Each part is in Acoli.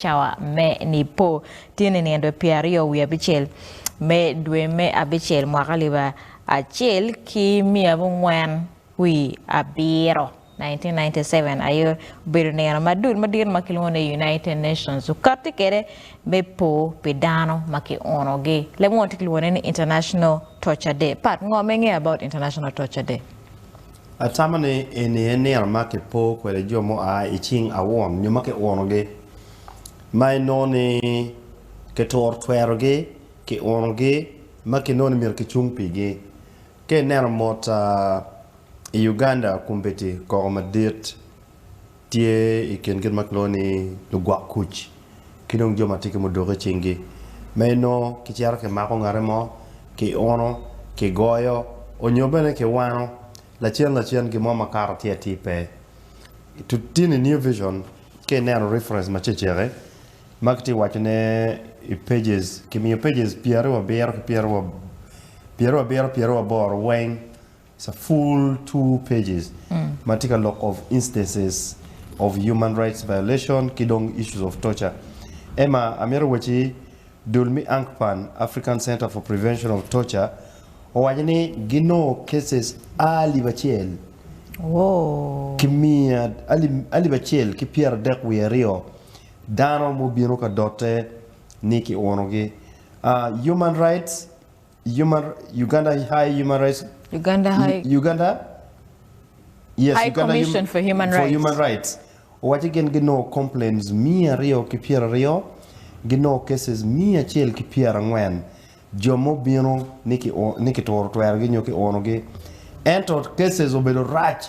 Cawa me Nipo tye ni nino pyeraryo wiye abicel me dwe me abicel mwaka alip acel ki miya abongwen wi abiro, 1997, aye obedo nino ma dul madit ma kilwongo ni United Nations okatti kwede me po pi dano ma kiunogi. Leb ngo tye kilwongo ni International Torture Day. Pat, ngo ma ingeyo about International Torture Day? Atamo ni eni aye nino ma kipo kwede jo mua i cing awon nyo ma kiunogi, ma inongo ni kituro twerogi, kiunogi, ma kinongo ni myero kicung pigi. Ka ineno mot i Uganda kombeddi koko madit tye i kin gin ma kilwongo ni lugwok kuc ki dong jo ma tye ki muduku i cinggi ma inongo kicito kimako ngate mo, kiuno, kigoyo onyo bene kiwano lacen lacen gin mo makato tye atir pe. Tye ni New Vision ka ineno reference ma ceceki ma kitye ka wacone i pages kimiyo pages 27 ki 27 28 weng It's a full 2 pages ma tye ka lok of instances of human rights violation ki dong issues of torture. Emma, amito wacci dul me ANCPAN, African Centre for Prevention of Torture, owaco ni ginongo cases 1000 ki miya 1032 dano mubino ka dote ni kiunogi. Human rights Human, Uganda High Human Rights Uganda High, Uganda yes, High Uganda Commission for Human for Rights. Human Rights owaco gin ginongo complaints 220, ginongo cases 140 jo mubino ni ki ni kituro twerogi nyo kiunogi ento cases obedo rac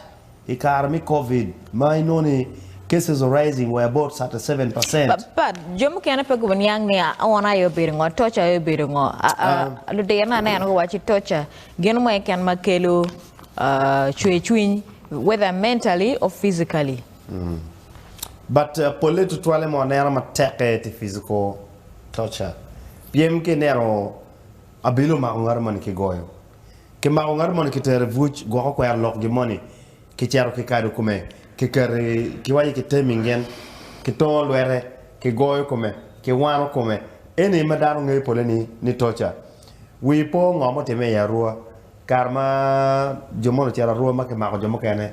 I kare me Covid ma inongo ni cases arising were about 37%. But jo mukene pe guniang ni aona aye obedo ngo, torture aye obedo ngo. Ludirna aneno guwacci torture gin mo keken ma kelo cwercwiny whether mentally or physically. But polle tutwalle ma waneno matekke tye physical torture pien ka ineno abili omako ngat moni kigoyo. Kimako ngat moni kitero i buc, gwok okwero lok gin moni, kicito kikado kome, kiketo i, kiwaco kitemi ngin, kitongo lwete, kigoyo kome, kiwano kome. Eni ma dano ngeyo pole ni, ni torture. Wi po ngo mutimme i Arua kare ma jo moni ocito Arua ma kimako jo mukene?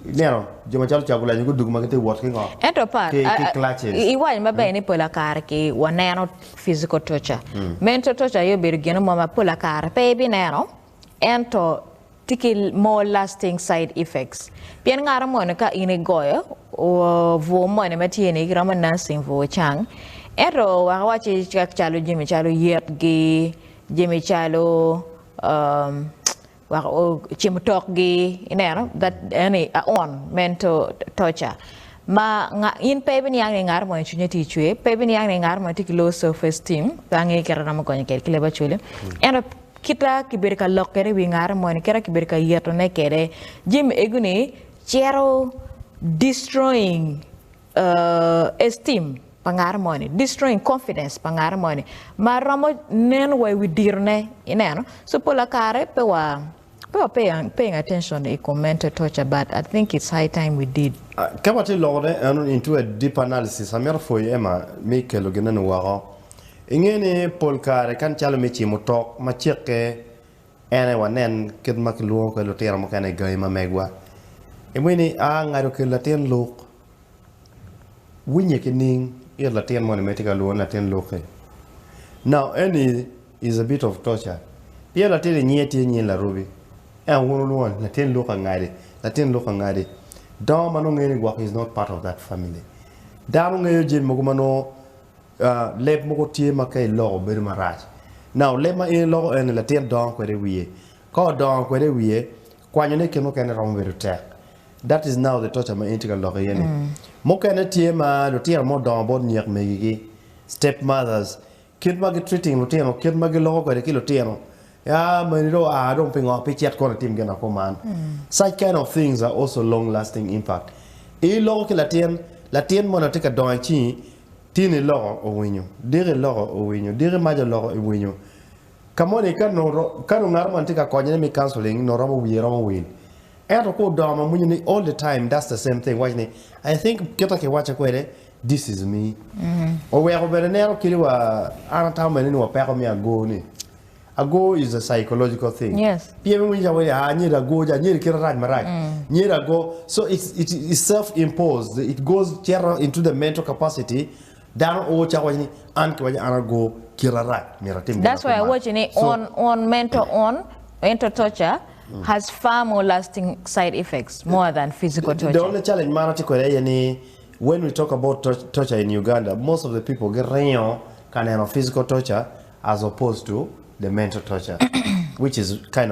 Ineno jo macalo Cagulanyi gudugu ma gitye wot ki ngo? Ento pat, Ki, ki clutches. iwaco maber ni pola kare ki waneno physical torture. Mental torture aye obedo gin mo ma pola kare pe ibineno ento tye ki more lasting side effects. Pien ngat moni ka in igoyo bur moni ma tye ni kiromo nursing bur cang ento wek awaci calo jami calo yetgi, jami calo Wek ocim tokgi, ineno, that eni aon mental torture ma in pe ibiniang ni ngat moni cwinye tye cwer, pe ibiniang ni ngat moni tye ki low self esteem, pe angeyo kit aromo konyo kwede ki leb Acholi. Ento kita kibedo ka lok kwede i wi ngat moni, kita kibedo ka yetone kwede, jami egoni cito destroying esteem pa ngat moni, destroying confidence pa ngat moni ma romo nen wa i wi dirone ineno. So pola kare pe wa pe wa paying attention i kom mental torture but I think it's high time we did. Ka watye loko ne eno into a deep analysis, amito pwoyo Emma me kelo gin eni woko. Inge ni pol kare kan calo me cimo tok ma cekke en aye wanen kit ma kilwongo kwede lutino mukene i gangi ma megwa. Imwinyo ni aa ngado kelo latin luk. Winye ki ning it latin moni ma itye ka lwongo ni latin luk-ki. Now eni is a bit of torture pien latin i nyinge tye nying larubi ento wun wulwongo ni latin luk angadi, latin luk angadi. Dongo ma nongo ngeyo ni gwok is not part of that family. Dano ngeyo jami mogo ma nongo leb mogo tye ma ka iloko bedo marac. Now leb ma in iloko eni latin dongo kwede i wiye. Ka odongo kwede i wiye, kwanyone i kin mukene romo bedo tek. That is now the torture ma in itye ka lok iye ni. Mukene tye ma lutino mo odongo bot nyek megigi, step mothers, kit ma gi treating lutino, kit ma giloko kwede ki lutino, aa meni dong oa dong pingo pe icit kono itim gin ma kuman. Such kind of things are also long lasting impact. Iloko ki latin, latin moni tye ka dongo i cingi, tin iloko owinyo, diki iloko owinyo, diki maca oloko iwinyo. Ka moni ka nongo ka nongo ngat moni tye ka konyone me counseling nongo romo wiye romo wil. Ento ka odongo ma mwinyo ni all the time that's the same thing waco ni I think kita ki waco kwede. This is me. Oweko bene neno kadi wa an atamo bene ni wa peko me ago ni. Ago is a psychological thing. Yes. Pien winyo ca wani ah anyira ago ja anyira kite rac marac. Nyira ago so it's it is self imposed it goes cito into the mental capacity dano o cako waco ni an kiwaco an ago kita rac myero atim gin That's why ma kuman. awaco ni So on on mental on mental torture has far more lasting side effects more than physical the torture. only challenge ma an atye kwede aye ni when we talk about torture in Uganda most of the people giringo ka neno physical torture as opposed to the mental torture which is kind of.